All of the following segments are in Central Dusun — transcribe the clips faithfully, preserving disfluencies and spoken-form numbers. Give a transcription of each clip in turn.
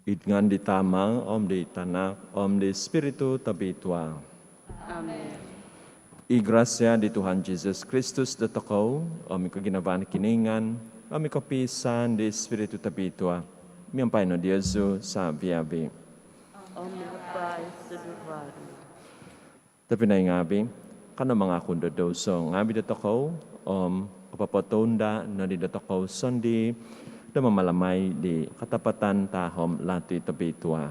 Id ngaan di Tama, om di Tanak, om di Spiritu Tobitua. Amen. I grasia di Tuhan Jesus Kristus dotokou, om i koginavaan Kinoingan, om i kopiisaan di Spiritu Tobitua, miampai no diozu savi-avi. Om miampai sunduan nu. Tobpinai ngaavi, kanou mangakun do douso ngaavi dotokou, om kopopotounda nodi dotokou sondii do mamalamai di katapatan tahom lati tobitua.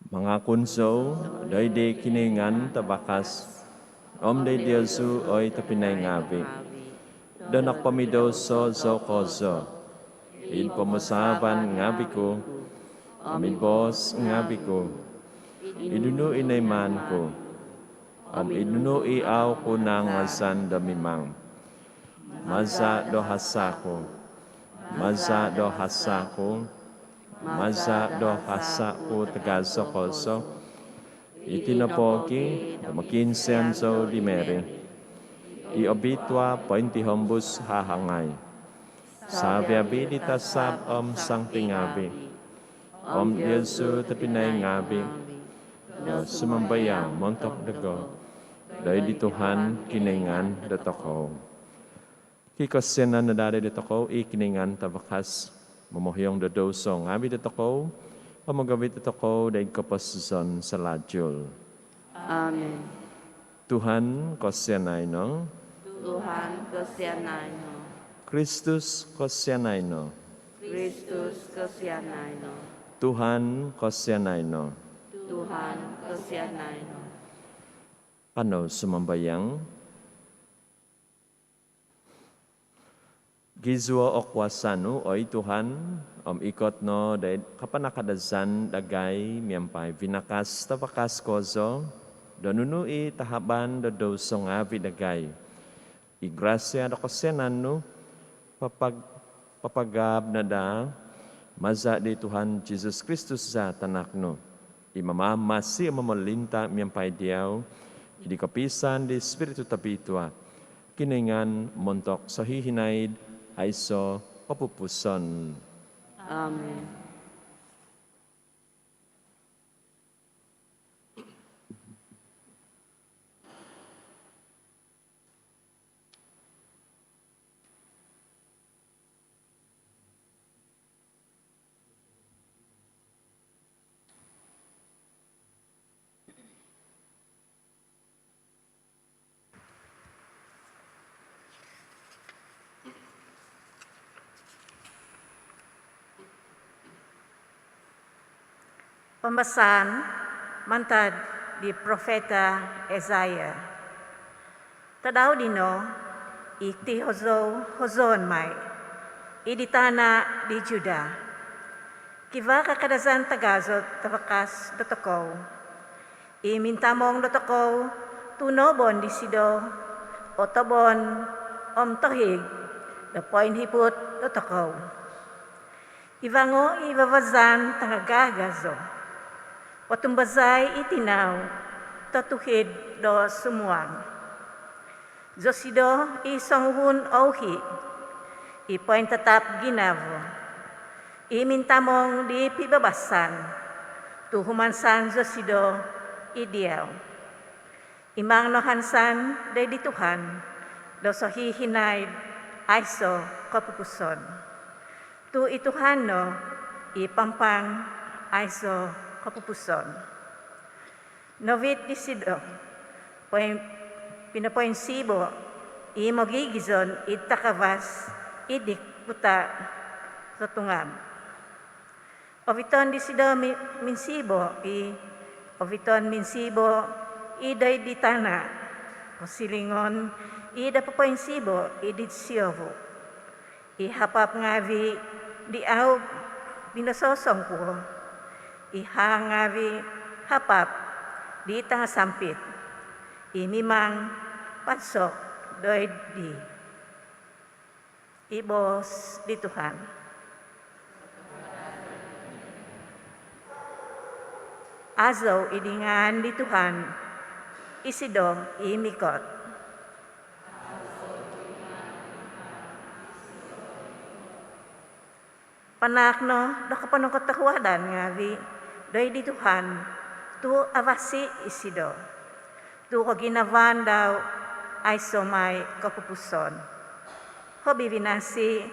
Mangakun zou doid di Kinoingan Tavakas, om doid diozu oi tobpinai ngaavi, do nokopomidouso zou kozo, id pomusaavan ngaavi ku, om id boos ngaavi ku, id nunu i noimaan ku, om id nunu i au ku naangazan do mimang. Maza do hasa ku, maza do hasa ku, maza do hasa ku tagazo kozo. Iti nopogi do mokiinsian zou di Mary i obitua pointihombus hahangai, savi-avi di tasab om santi ngaavi, om diozu tobpinai ngaavi, do sumambayang montok dogo doid di Tuhan Kinoingan dotokou. Kikosianan no daa dotokou i Kinoingan Tavakas, momohiong do douso ngaavi dotokou, om mogovit dotokou doid koposizon salajul. Amen. Tuhan, kosianai no. Tuhan, kosianai no. Kristus, kosianai no. Kristus, kosianai no. Tuhan, kosianai no. Tuhan, kosianai no. Kanou sumambayang. Gizuo o kuasa nu, oi Tuhan, om ikot no doid kapanakadazan dagai miampai vinakas tavakas kozo, do nunu i tahaban do douso ngaavi dagai, i grasia do kosianan nu, papag-, papagaab no daa, maza di Tuhan Jesus Kristus za Tanak nu, i mamamasi om momolinta miampai diau, id di kopiisaan di Spiritu Tobitua, Kinoingan montok sohihinaid aiso kopupuson. Amen. Pambasaan mantad di Profeta Isaiah. Tadau dino i tihozo-, hozoon mai id di tana di Juda. Kivaa kakadazan tagazo tavakas dotokou. I mintamong dotokou tu noobon disido o tobon om tohig do poinhiput dotokou. Ivango i vavazan tangagazo, potumbazai i tinau totuhid do sumuang. Zosido i songuhun o uhi i pointatap ginavo, i mintamong di pibabasan, tu humansan zosido i diau. Imang no hansan doid di Tuhan do sohihinaid aiso kopupuson. Tu i Tuhan no i pampang aiso kopupuson. Novit disido poin-, pinopoinsibo i mogigizon id takavas id di kuta totungab. Oviton disido mi-, minsibo i, oviton minsibo i doid di tana, kosilingon i do popoinsibo id di siovu. I hapap ngaavi di au binososongkuo, i hang ngaavi hapap di tangasampit, i mimang pansok doid di. I boos di Tuhan. Azou id ngaan di Tuhan, isido i mikot. Panaak no do koponongkotohuadan ngaavi' doid di Tuhan, tu' avasi isido, tu' koginavaan dau aiso' mai kopupuson. Hobi vinasi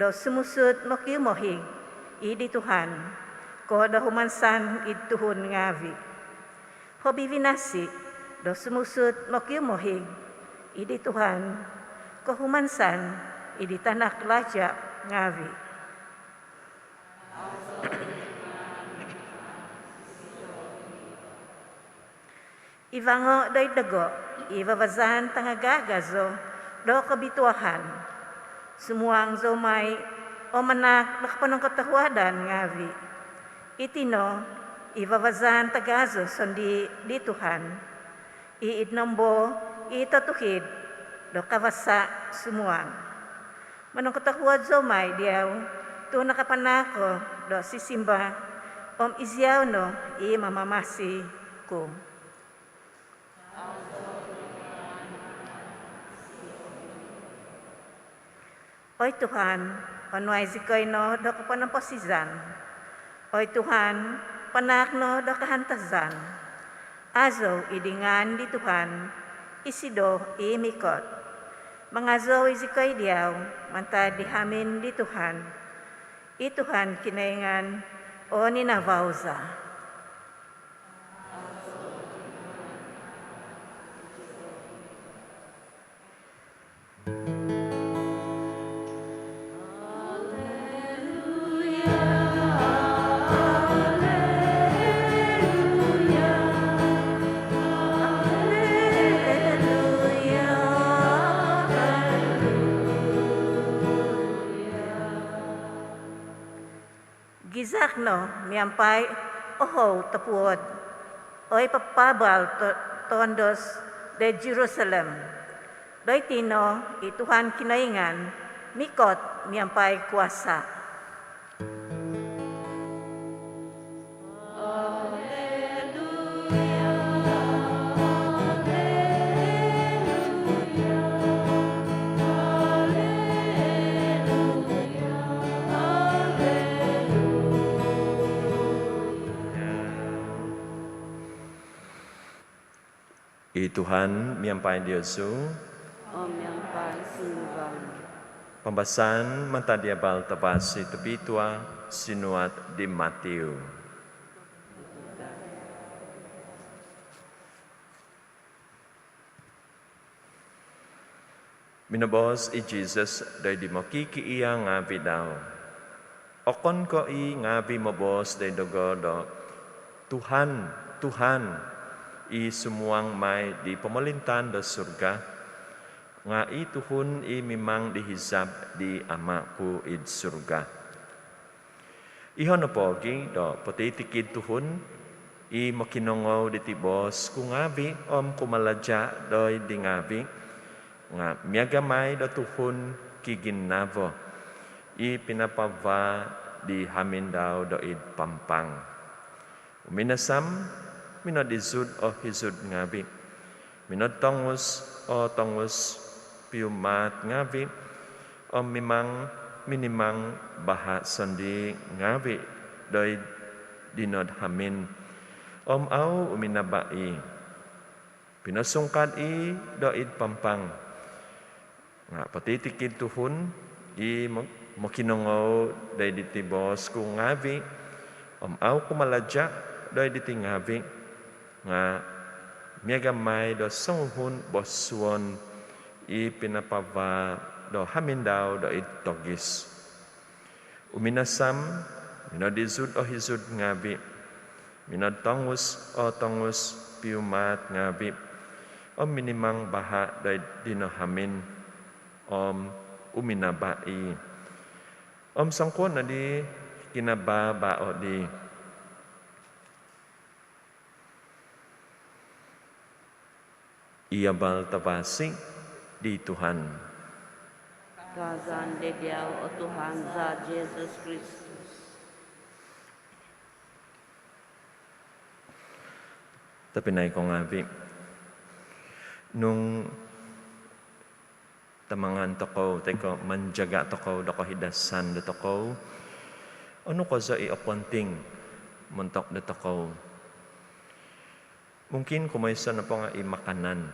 do sumusut mokiumohig id di Tuhan, ko do humansan id tuhun ngaavi'. Hobi vinasi do sumusut mokiumohig id di Tuhan, ko humansan id di tanak laja' ngaavi'. Ivango' doid dogo' i vavazan tangagazo do kobituaan. Sumuang zou mai om manaak do koponongkotohuadan ngaavi'. Iti no i vavazan tagazo sondii' di Tuhan, i id nombo i totuhid do kavasa sumuang. Monongkotohuod zou mai diau, tu' nakapanaak ko do sisimba, om iziau no i mamamasi ku. Oi Tuhan, onuai zikoi no do koponomposizan. Oi Tuhan, panaak no do kahantazan. Azou id ngaan di Tuhan, isido i mikot. Mangazou i zikoi diau mantad di hamin di Tuhan. I Tuhan Kinoingan o ninavau za. Gizak no miampai ohou topuod, oi papaabal to-, toondos do Jerusalem. Doiti no i Tuhan Kinoingan mikot miampai kuasa. I Tuhan miampai diozu. Om miampai sunduvan nu. Pambasaan mantad di Abal Tavasi Tobitua sinuat di Matiu. Minoboos i Jisus doid di mokikiia' ngaavi' dau, "Okon ko' i ngaavi' moboos doid dogo do, 'Tuhan, Tuhan,' i sumuang mai di pomolintaan do surga, nga' i tuhun i mimang di hizab di Ama' ku id surga. Iho' nopo gi' do potitikid tuhun i mokinongou diti boos ku ngaavi' om kumalaja' doid di ngaavi', nga' miaga' mai do tuhun kiginavo i pinapavaa di hamin dau doid pampang. Uminasam, minodizud o hizud ngaavi'. Minodtongus o tongus piumaat ngaavi', om mimang minimang baha' sondii' ngaavi' doid dinod hamin, om au' uminaba' i'. Pinosungkad i' doid pampang. Nga' potitikid tuhun i mo-, mokinongou doid diti boos ku ngaavi' om au' kumalaja' doid diti ngaavi', nga' miaga' mai do songuhun bosuon i pinapavaa do hamin dau doid togis. Uminasam, minodizud o hizud ngaavi'. Minodtongus o tongus piumaat ngaavi'. Om minimang baha' doid dino hamin, om uminaba' i'. Om songkuo' nodi kinabaabao' di." I Abal Tavasi di Tuhan. Kaazan di diau, o Tuhan za Jisus Kristus. Tobpinai ko ngaavi', nung tamangan tokou toi ko' manjaga' tokou do kohidasan dotokou, Onu kozo i oponting montok dotokou? Mungkin kumoiso nopo nga i makanan.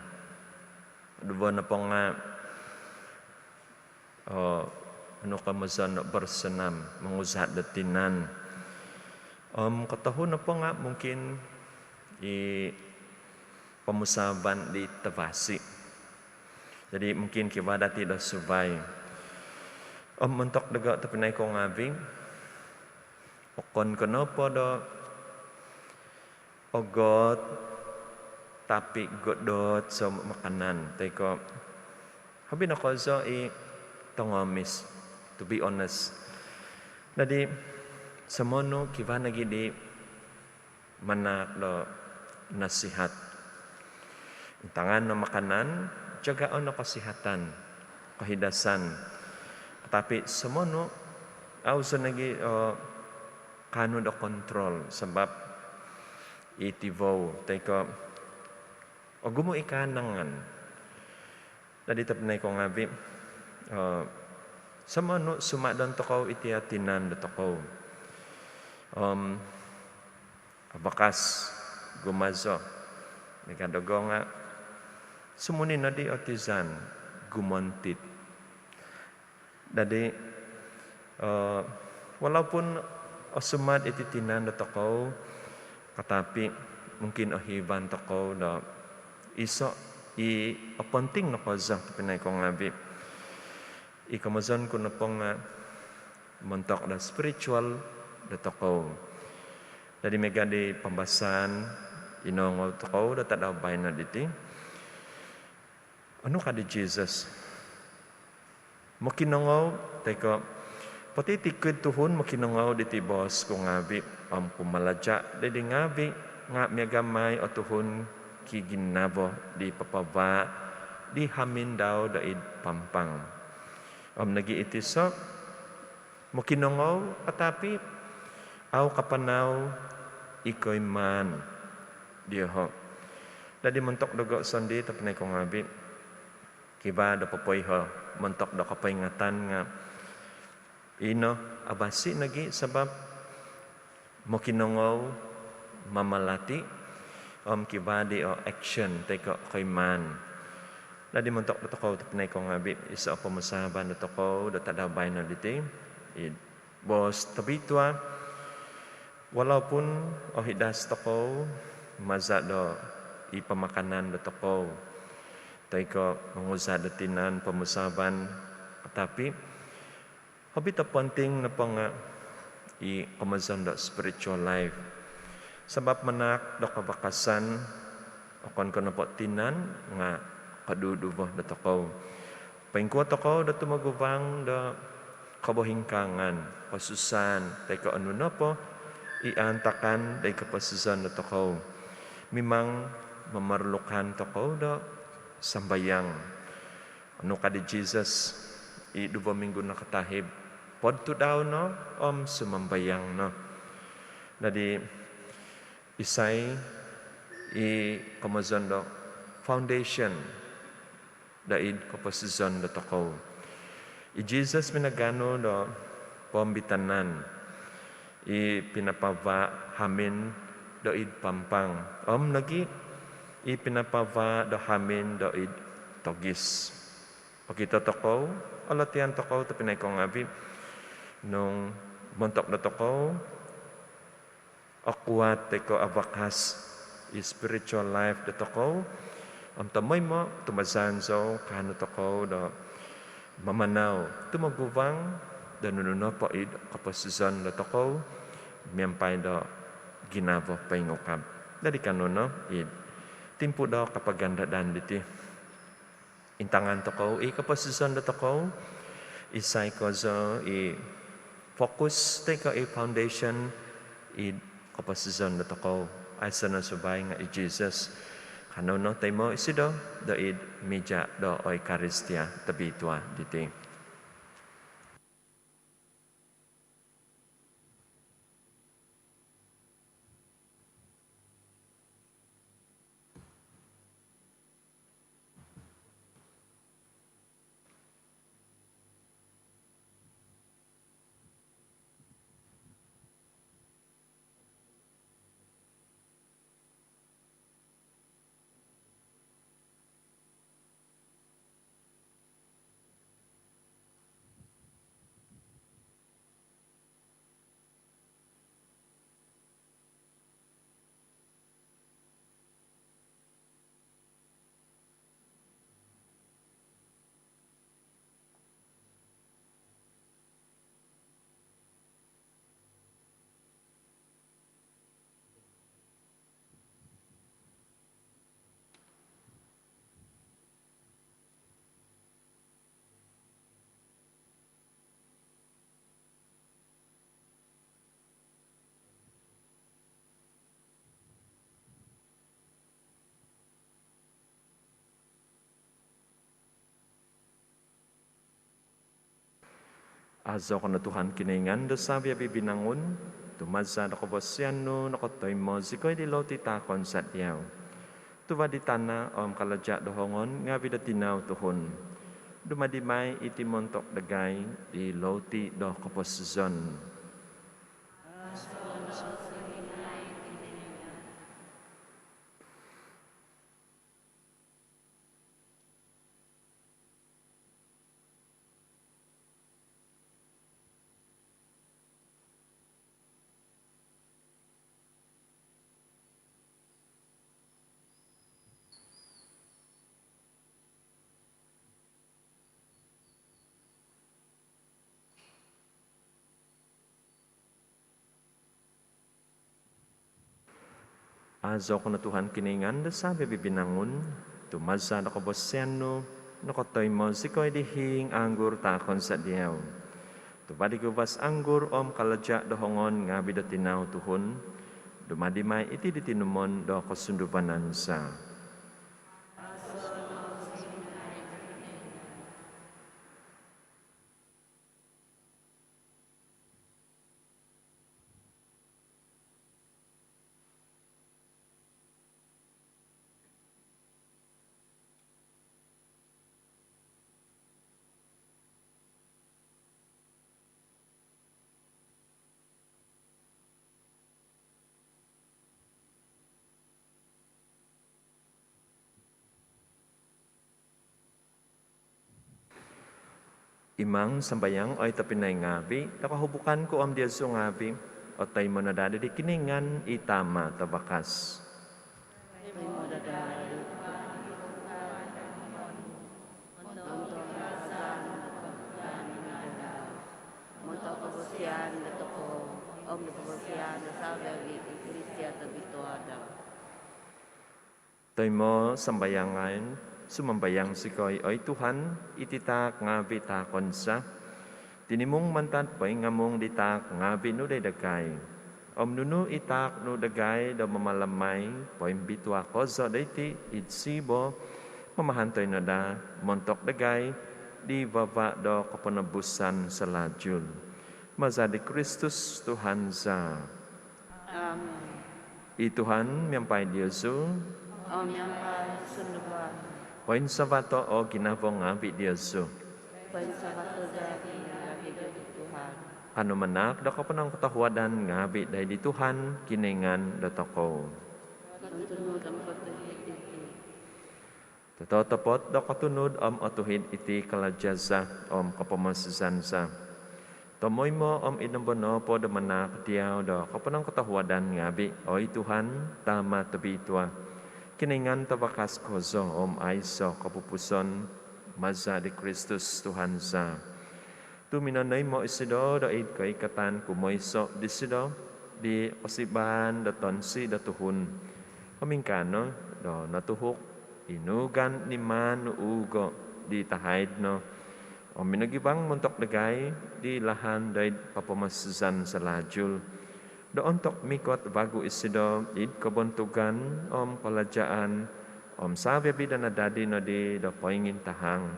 Duvo nopo nga, o, onu komozon do bersenam, monguzat do tinan. Om kotohu nopo nga mungkin i pomusaban di tavasi. Jadi mungkin kivaa dati do suvai. Om montok dogo tobpinai kou ngaavi, okon ko nopo do ogot, tapi godot so makanan. Toi ko hobi no kozo i tongomis, to be honest. Jadi somonu kivaa nogi di manahak do nasihat. Intangan no makanan, jagaon no kesihatan, kehidasan. Tapi somonu au so nogi, o, kaanu do kontrol sabab i tivou toi ko ogumu i kaanangan. Jadi tobpinai kou ngaavi, o, somonu sumadon tokou iti tinan dotokou. Om abakas gumazo, miaga dogo nga sumuni nodi o tizan, gumontit. Jadi, o, walaupun osumad iti tinan dotokou, katapi mungkin ohivan tokou do iso i oponting no kozo tobpinai kou ngaavi. I komozon ku nopo nga montok do spiritual dotokou. Jadi miaga di pambasaan i noongou tokou do tadau baino diti, onu ka di Jesus? Mokinongou, toi ko potitikid tuhun mokinongou diti boos ku ngaavi om kumalaja doid di ngaavi, nga miaga mai o tuhun kiginavo di papavaa di hamin dau doid pampang. Om nogi i tiso, mokinongou katapi au kapanau i koimaan dioho. Jadi montok dogo sondii tobpinai kou ngaavi, kivaa do popoiho montok do kopoingatan nga ino avasi nogi sabab mokinongou, mamalati, om kivaa di o action toi ko koimaan. Jadi montok dotokou tobpinai kou ngaavi, iso o pomusaban dotokou do tadau baino diti, i boos tobitua, walaupun ohidas tokou maza do i pamakanan dotokou toi ko monguzat do tinan, pomusaban, tapi hobi toponting nopo nga i komozon do spiritual life. Sabab manahak do kavakasan, okon ko nopo tinan nga koduduvo dotokou. Poingkuo tokou do tumoguvang do kobohingkaangan, kosusaan, toi ko onu nopo i aantakan doid koposizon dotokou, mimang memerlukan tokou do sambayang. Onu ka di Jesus, i duvo minggu nakatahib, podtudau no om sumambayang no. Jadi isai i komozon do foundation doid koposizon dotokou? I Jesus minaganu do poomitanan i pinapavaa hamin doid pampang om nogi i pinapavaa do hamin doid togis. Okito tokou, olotian tokou tobpinai kou ngaavi, nung montok dotokou okuat toi ko avakas i spiritual life dotokou, om tomoimo tumbazaan zou kaanu tokou do mamanau tumoguvang do nunu nopo id koposizon dotokou miampai do ginavo poingukab. Jadi kanou no id timpu do kapagandadan diti, intangan tokou i koposizon dotokou, isai kozo i fokus toi ko i foundation id koposizon dotokou. Aiso no suvai nga i Jesus. Kanou no toimo isido doid mija do Eukaristia tobitua diti. Azo ko no Tuhan Kinoingan do savi-avi binangun, tu maza do kobosian nu nokotoimo zikoi di loti taakon za diau. Tuva di tana om kalaja do hongon ngavi do tinau tuhun. Dumadi mai iti montok dagai di loti do koposizon. Azo ko no Tuhan Kinoingan do savi-avi binangun, tu maza do kobosian nu nokotoimo zikoi di hiing anggur taakon za diau. Tuva di guvas anggur om kalaja do hongon ngavi do tinau tuhun. Dumadi mai iti di tinumon do kosunduvanan za. Imang sambayang, oi tobpinai ngavi, do kohubukan ku om diozu ngavi otoimo no daa di Kinoingan i Tama Tavakas. Montok kobosian dotokou om do kobosian do savi-avi Eklisia tobitua dau. Toimo sambayangan, sumambayang zikoi, oi Tuhan, iti taak ngavi taakon za. Tinimung mantad poingamung di taak ngavi nu doid dagai. Om nunu i taak nu dagai do mamalamai, poimbitua kozo doiti id siibo, mamahantoi no daa montok dagai di vava do koponobusan salajul. Maza di Kristus Tuhan za. Amin. I Tuhan miampai diozu. Om miampai sunduvan. Poinsavato o ginavo ngavi diozu. Poinsavato daa i ngavi doid Tuhan. Kanou manaak do koponongkotohuadan ngavi doid Tuhan Kinoingan dotokou. Kotunud om kotuhid iti. Totopot do kotunud om otuhid iti kalaja za om kopomosizan za. Tomoimo om id nombo nopo do manaak diau do koponongkotohuadan ngavi, oi Tuhan, Tama tobitua, Kinoingan tavakas kozo om aiso kopupuson, maza di Kristus Tuhan za. Tu minonoimo isido doid koikatan kumoiso disido di kosivaan do tonsi do tuhun. Om ingkaa no do notuhuk i nuugan nimaan nu ugo di tahaid no. Om minogivang montok dagai di lahan doid papamosizan salajul. Do ontok mikot vagu isido id kobontugan om kalajaan, om savi-avi do nadadi nodi do poingintahang.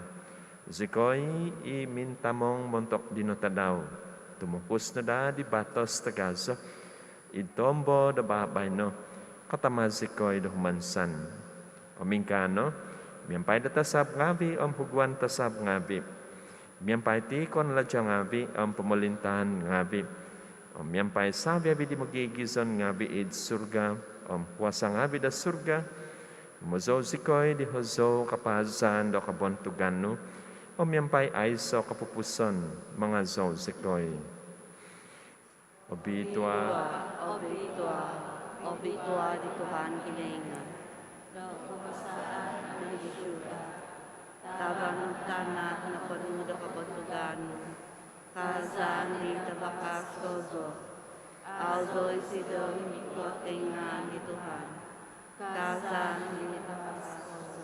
Zikoi i mintamong montok dino tadau, tumungkus no daa di batos tagazo id tombo do babaino, katama zikoi do humansan. Om ingkaa no, miampai do tasab ngavi om huguan tasab ngavi, miampai tikon laja ngavi om pomolintaan ngavi, om miampai savi-avi di mogigizon ngavi id surga om kuasa ngavi do surga, mozou zikoi di hozou kapaazan do kobontugan nu, om miampai aiso kopupuson mangazou zikoi. Obitua, obitua, obitua di Tuhan Kinoingan do kuasa, nunu i surga tavan om tana noponu do kobontugan nu. Kaazan di tavakas kozo. Au zou isido mikot id ngaan di Tuhan. Kaazan di tavakas kozo.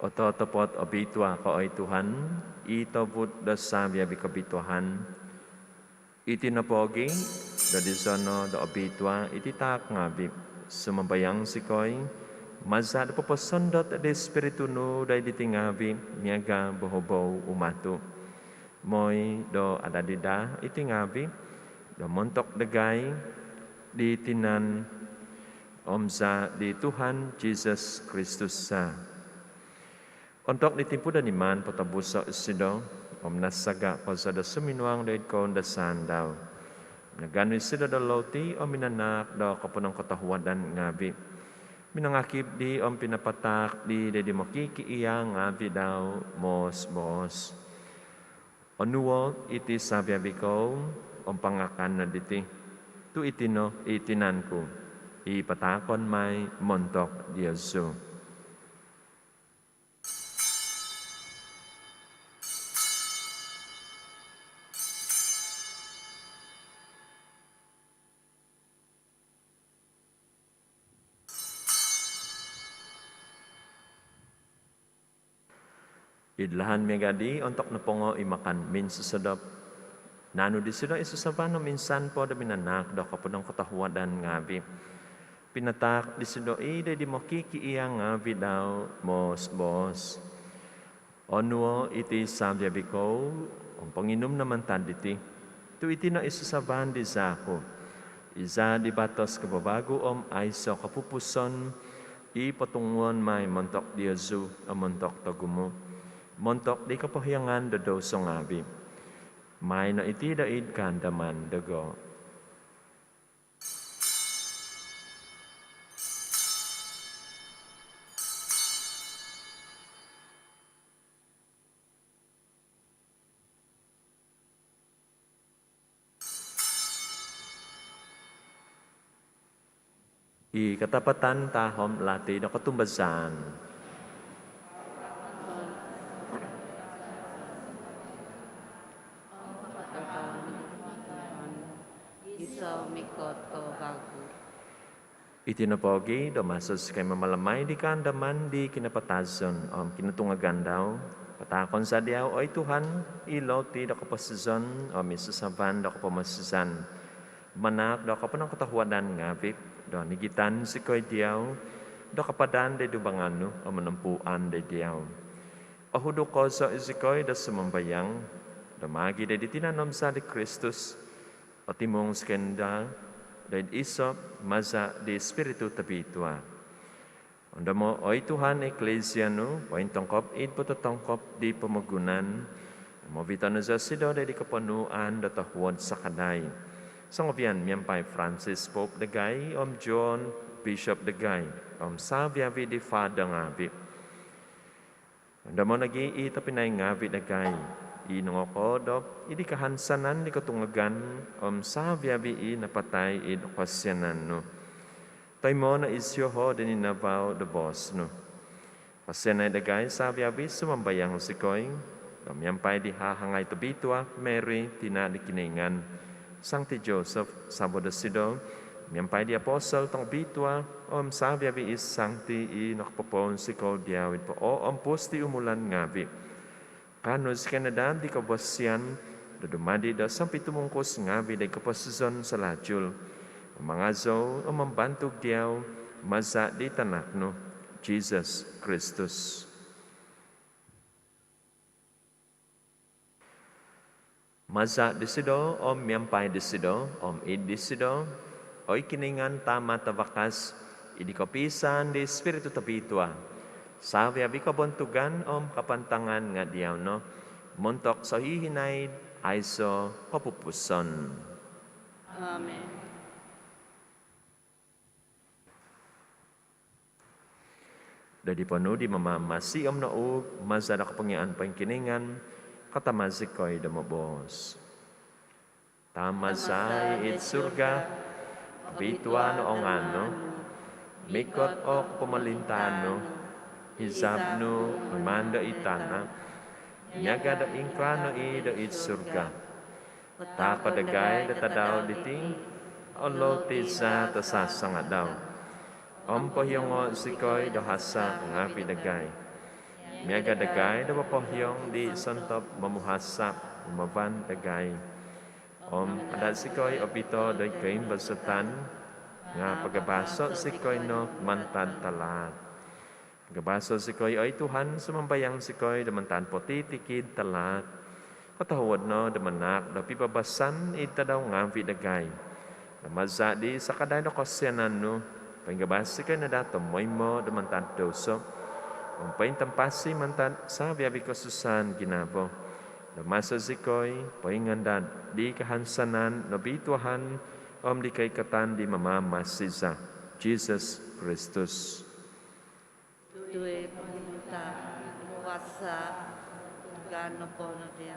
Ototopot obitua ko, oi Tuhan, i tobut do savi-avi kobituaan. Iti nopogi do dizono do obitua iti taak ngavi, sumambayang zikoi, Maza' do poposondot di Spiritu nu doid diti ngaavi' miaga' bohobou umatu'. Moi do adadi daa iti ngaavi' do montok dagai di tinan om zaa' di Tuhan Jisus Kristus za. Ontok di timpu do niman potobuso' isido om nasaga' kozo do suminuang doid koundasaan dau, minaganu isido do louti om minanaak do koponongkotohuadan ngaavi', minangakib di om pinapataak di doid di mokikiia' ngaavi' dau moos-boos: Onuo' iti savi-avi' kou om pangakan no diti, tu' iti no i tinan ku i pataakon mai montok diozu. Id lahan miaga' di ontok nopongo i makan minsosodop, naanu disido i sasaban om insan po do minanaak do koponongkotohuadan ngaavi', pinataak disido i doid di mokikiia' ngaavi' dau moos-boos: Onuo' iti savi-avi' kou om ponginum no mantad diti, tu' iti no i sasaban di zaa' ku, i zaa' di batos kavavagu om aiso' kopupuson, i potunguon mai montok diozu om montok togumu', montok di kopohiongan do douso ngaavi'. Maai no iti doid kaandaman dogo. I katapatan tahom lati do kotumbazaan. Iso' mikot ko vagu. Iti nopogi' do maso zikoi mamalamai di kaandaman di kinapatazon om kinotungagan dau, pataakon za diau, oi Tuhan, i louti do koposizon om i sasaban do kopomosizan, manaak do koponongkotohuadan ngaavi' do nigitan zikoi diau do kapadan doid dumbangan nu om monompuan doid diau. Ohuduk kozo zikoi do sumambayang do maagi' doid di tinan om zaa' di Kristus, otimung zikoi no daa doid iso' maza' di Spiritu Tobitua. Ondomo', oi Tuhan, Iklisia nu pointongkop id pototongkop di pomogunan om ovito' no zosido doid di koponuan do tohuod sakadai songovian miampai Francis Pope dagai om John Bishop dagai om savi-avi' di Father ngaavi'. Ondomo' nogi' i tobpinai ngaavi' dagai i nongokoodop id di kahansanan di kotungagan om savi-avi' i napatai id kosianan nu. Toimo' no isioho' doid ninavau do boos nu. Kosianai dagai savi-avi', sumambayang zikoi do miampai di hahangai tobitua Mary, tina' di Kinoingan, Sangti Joseph savo dosido, miampai di apostol tongobitua om savi-avi' i sangti i nokopopounsikou diau id pooompus di umulan ngaavi', kaanu zikoi no daa di kobosian do dumadi' do sompitumungkus ngaavi' doid koposizon salajul om mangazou om mambantug diau maza' di Tanak nu, Jisus Kristus. Maza' disido om miampai disido om id disido, oi Kinoingan Tama' tavakas, id di kopiisaan di Spiritu Tobitua, savi-avi' kobontugan om kapantangan nga' diau no montok sohihinaid aiso' kopupuson. Amin. Doid di ponuu di Mamamasi om nouug maza' do kopongiaan poingkinoingan, katama' zikoi do moboos: Tama' za i id surga, obitua no o ngaan nu, mikot o kopomolintaan nu, hizab nu maan do id tana' miaga' do ingkaa no i' do id surga. Taako' dagai do tadau diti o louti za do sasangadau. Om pohiongo' zikoi do hasa' ngaavi' dagai, miaga' dagai do popohiong di sontob momuhasa' humavan dagai. Om ada' zikoi ovito' doid koimbazatan, nga' pagabaso' zikoi no mantad talaat. Gabaso' zikoi, oi Tuhan, sumambayang zikoi, do mantad potitikid tahaat. Kotohuod no do manaak do pibabasan id tadau ngaavi' dagai. Do maza' di sakadai do kosianan nu, poingabas zikoi no daa tomoimo do mantad douso om pointampasi mantad savi-avi' kosusaan ginavo. Do maso zikoi poingandad di kahansanan nobi Tuhan om di koikatan di Mamamasi za, Jisus Kristus. Tu i ponuhutan, kuasa, kaganapon dia,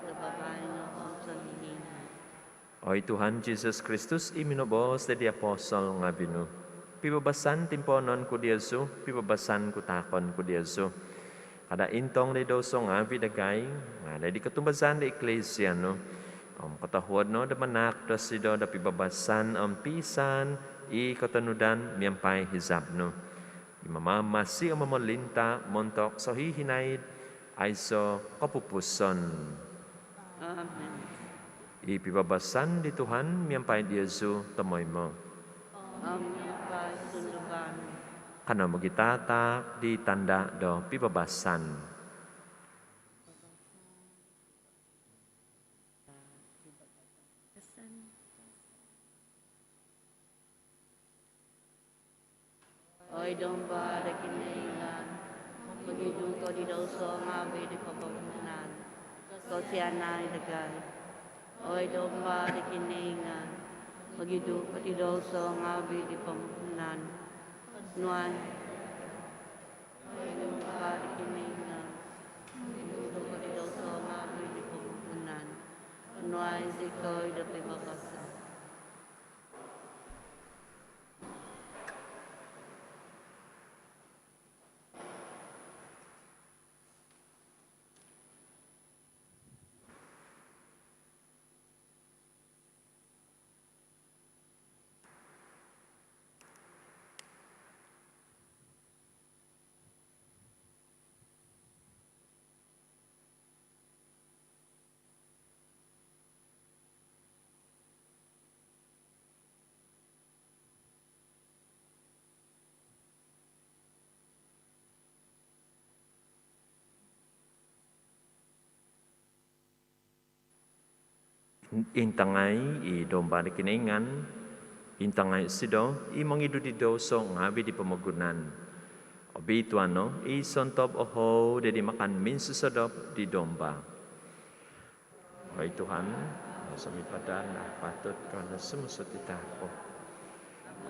do baino om songinan. Oi Tuhan Jisus Kristus, i minoboos di apostol ngaavi' nu, pibabasan timpoonon ku diozu, pibabasan ku taakon ku diozu. Kada' intong di douso ngaavi' dagai, nga' di kotumbazaan di Iklisia nu. Om kotohuod no do manaak dosido do pibabasan om piisaan i kotonudan miampai hizab nu. I mamamasi om momolinta' montok sohihinaid aiso' kopupuson. Amin. I pibabasan di Tuhan miampai diozu tomoimo. Om miampai sunduvan. Kano mogitaataak di tanda' do pibabasan. Oi Domba do Kinoingan, mongidu ko di douso ngaavi' di pomogunan, kosianai dagai. Oi Domba do Kinoingan, mongidu ko di douso ngaavi' di pomogunan, nuai. Oi Domba do Kinoingan, mongidu ko di douso ngaavi' di pomogunan, nuai zikoi do pibabasan. Intangai i Domba di Kinoingan, intangai isido i mongidu di douso ngaavi' di pomogunan. Obituanan no i sontob ohou di makan minsosodop di Domba. Oi Tuhan, au zou sumipadan om patut ko do sumusut id hamin ku.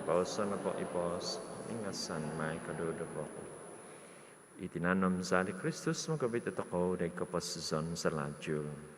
Bosono' po i boos, ingasan mai koduduvo ku. I tinan om zaa' di Kristus mogovit dotokou doid koposizon sohihinaid.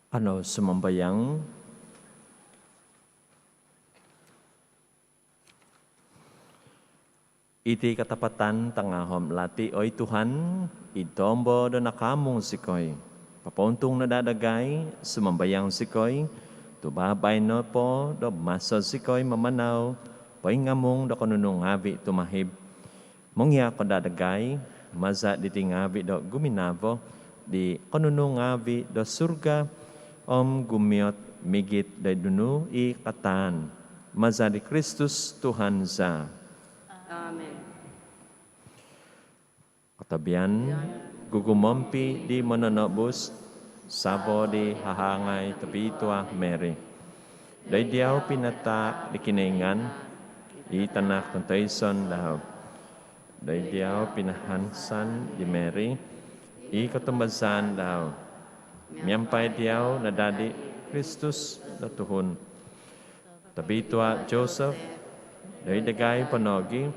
Kanou sumambayang. Iti katapatan tangahom lati, oi Tuhan, id tombo do nakaamung zikoi, papauntung no daa dagai sumambayang zikoi, tu' babaino po do maso zikoi mamanau poingamung do konunu ngaavi' tumahib, mongiako daa dagai maza' diti ngaavi' do guminavo di konunu ngaavi' do surga om gumiot migit do id nunu i kataan, maza' di Kristus Tuhan za. Amin. Kotobian gugumompi' di Mononobus, savo di hahangai tobitua Mary. Doid diau pinataak di Kinoingan i Tanak tontoison dau. Doid diau pinahansan di Mary i kotumbazaan dau. Miampai diau nadadi Kristus do tuhun. Tobitua Joseph, doid dagai po nogi'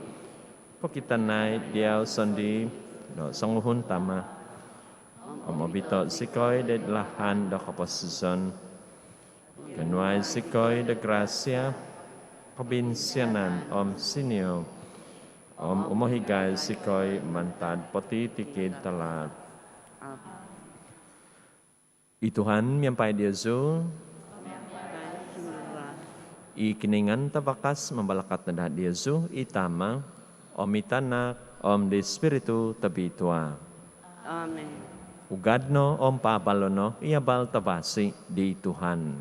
pokitanai diau sondii' do songuhun tama', om obito' zikoi doid lahan do koposizon. Konuai zikoi do grasia, kobinsianan om sinio, om umohigai zikoi mantad potitikid talaat. I Tuhan miampai diozu. I Kinoingan Tavakas mambalakat no daa diozu, i Tama', om i Tanak, om di Spiritu Tobitua. Amin. Ugad no om paabalo' no i abal tavasi di Tuhan.